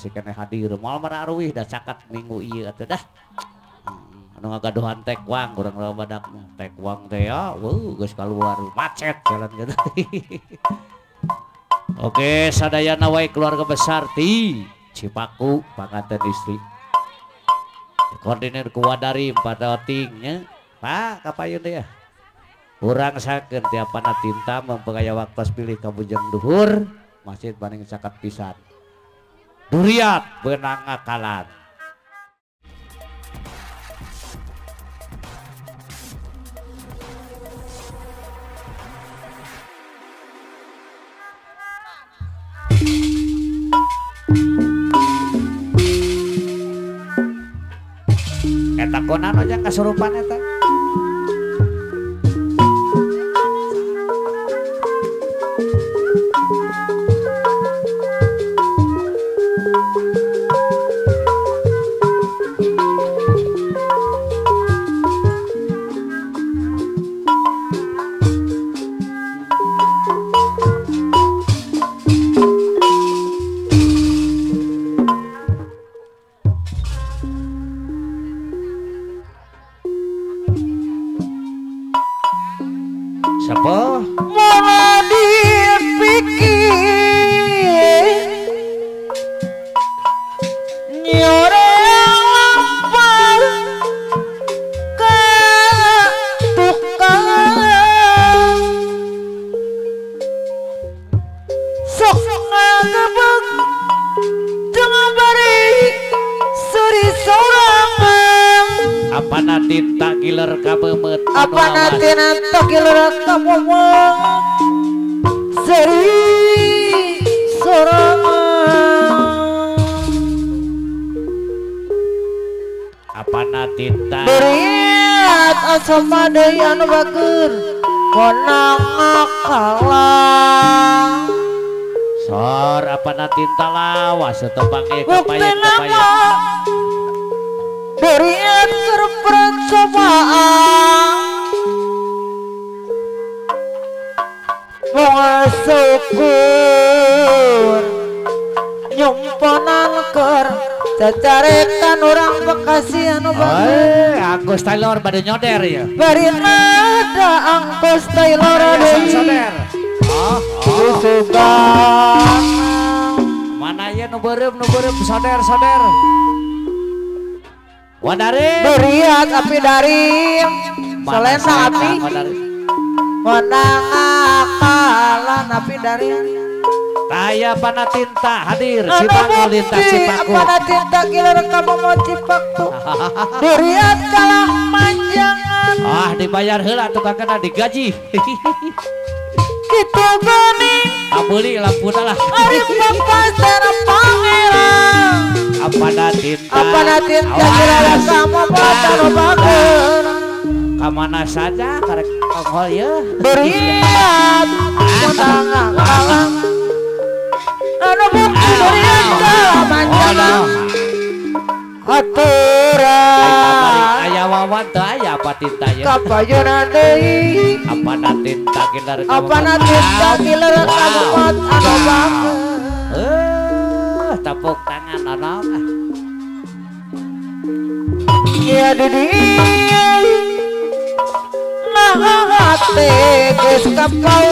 Masih keneh hadir moal mararuih da cakat minggu ieu atuh dah. Anu ngagaduhan tekwang kurang loba badakna. Tekwang teh ya, weuh geus kaluar macet jalan gitu. Oke, sadayana wae keluarga besar ti Cipaku panganten istri. Koordinir ku Wadari empat nya. Pak kapayun teh ya. Urang sakeun tiapana tinta mempegaya waktos pilih ka Bujang Duhur masjid paling caket pisan. Duriat benang akalan. Eta konan aja kasurupan eta. Deui anu bager konang akalang sor apana tinta lawas tepange kapayen-kapayen durian keur percobaan moal syukur nyumponan keur cacarekan orang Bekasi anu bager. Angkos Taylor pada nyoder ya. Bari nada Angkos Taylor deui. Oh, mana ya nu beureum soder soder. Wadari. Beriat api darim. Selena api. Menang akalan api darim. Taya panatinta hadir Cipaku lintas Cipaku. Panatinta killer kamu mau Cipaku. Durian kalah manjangan. Ah dibayar heula tukang kena digaji. Kitu geuning. Abeli lampuna lah. Ari bapak sareng pangeran. Apanatinta. Apanatinta killer kamu mau bager. Kamana saja karek ongol ya. Durian menang kalah. Anu bukti durian kalah manjangan. Aturan aya wawan teu aya apa tinta ya. Kapayunan deui. Apana tinta kiler apana tinta kiler kamu anu bager. Tepuk tangan anak. Iya di dieu. Nah hate geus kapau.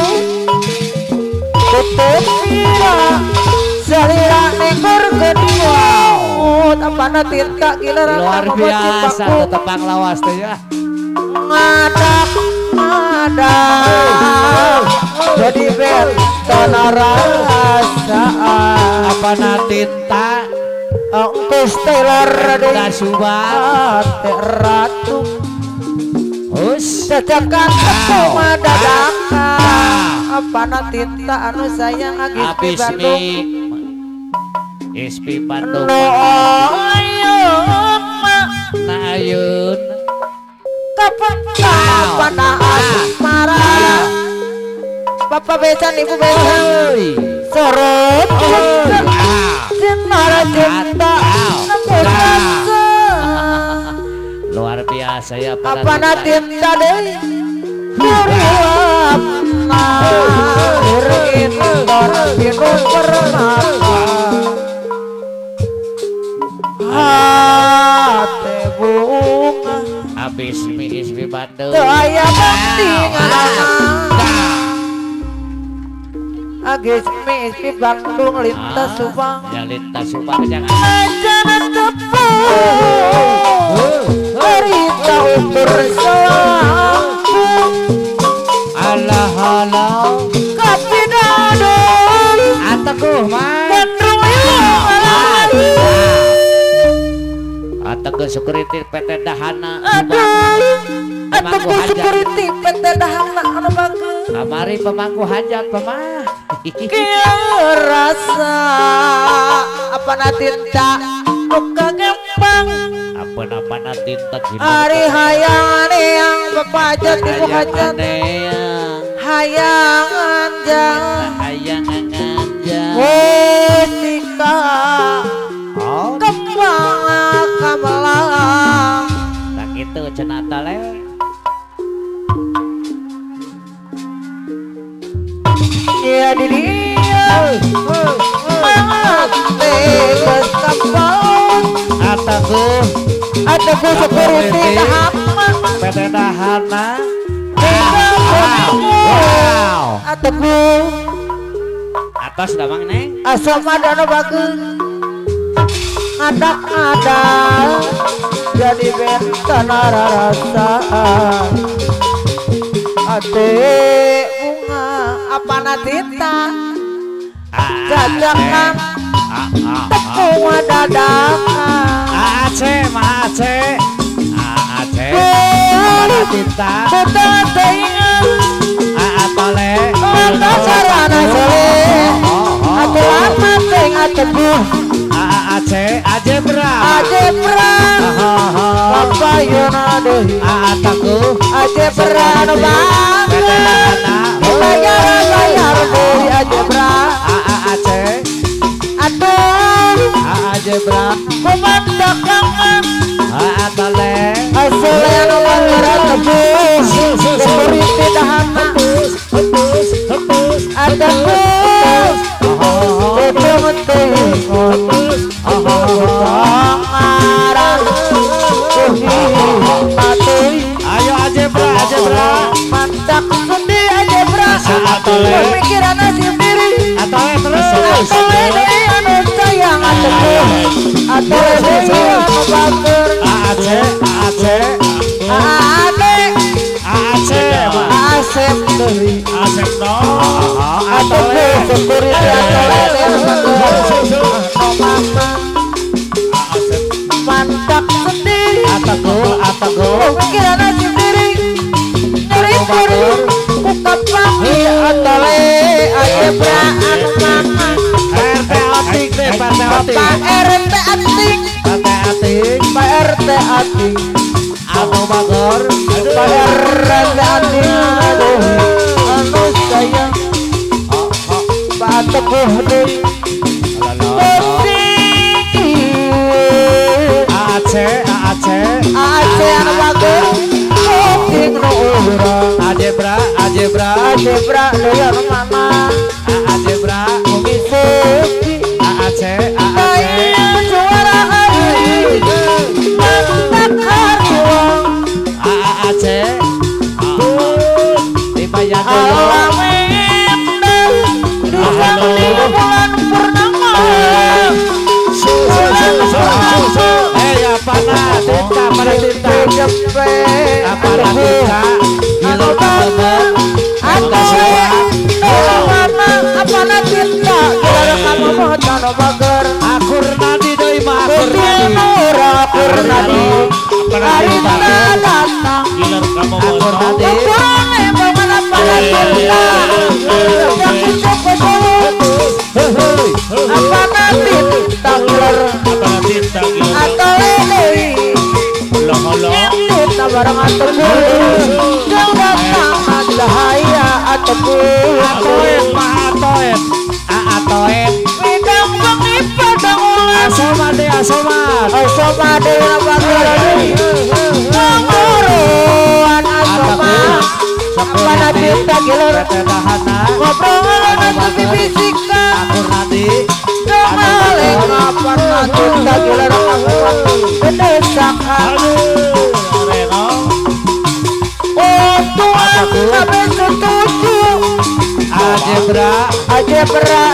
Tutup pira salira nenggur kedua. Apana tinta kiler luar biasa tepang lawas teh ya. Ngadak ngadak jadi beton rasaan. Apana tinta Angkos Taylor deui Subang ratu. Hus cacakan tepung madadakan. Apana tinta anu sayang agis di Bandung. Ispi Bandung. No ayeuna na ayeuna kapan apana asmara. Bapak besan ibu besan sorot cinta cinta luar biasa ya apana tinta deui duriwapna Hate bunga abis miis di Bandung teu aya bandinganana agis miis di Bandung lintas Subang ya lintas Subang jangan aja tepung berita ukur selangkung alah alah kapinadon atakuh mah Bandung atakuh security PT Dahana aduh atakuh security PT Dahana anu bagus kamari pemangku hajat pemah kieu rasa apana tinta muka gempang apa-apana tinta ari hayang yang bepajat ibu hajat hayang anjang hayang anjang musika kembang kamelang tak itu cenah tale ya di dia mate geus kapaun ataku ataku security Dahana PT Dahana wow ataku atas damang neng asam ada bagus ngadak-ngadak jadi benten rasa ate bunga apana tinta jajakan tepung dadakan Aceh ma Aceh Aceh apana tinta teuingan atole mata sarana sole atuh teh ateguh Aceh Ajebra Ajebra Papayuna deui ataku Ajebra nu banget bayar bayar deui Ajebra Aceh aduh Ajebra kumandakangan atale asale anu bager teguh security Dahana hepus hepus ateguh ayo Ajebra Ajebra mantap sedih Ajebra pemikiran nasib diri atole terus atole deui anu sayang ateguh atole deui anu bager Aceh Aceh Ade Aceh Asep deui Asep no atole security atole mantap sedih ataku ataku pemikiran nasib diri nyeri nyeri buka pagi atole Ajebra anu mama RT Atik deh Pak RT Pak RT Atik Pak Atik Pak RT Atik anu bagor Pak RT Atik aduh anu sayang Pak Teguh deui Aceh Aceh Aceh anu bager kuping nu urang Ajebra Ajebra Ajebra deui anu mama Ajebra bumi sepi Aceh Aceh suara hari mantap hariwang Aceh dibayar alamin di samping bulan purnama apana tinta apana tinta apana tinta anu bager atole mana apana tinta kira kamu mau anu bager akur nadi deui mah akur nadi akur nadi harita datang akur nadi apana tinta apana tinta apana tinta atole deui Halo barang ateguh jauh datang cahaya ateguh atoet mah atoet atoet widang bengi padang ulan asomade asomat asomade bager ngomoruan asoma apana tinta giler ngobrol nanti bisika akur nadi Maleng apana tinta giler Desakan. Oh tuan kabeh setuju. Ajebra Ajebra.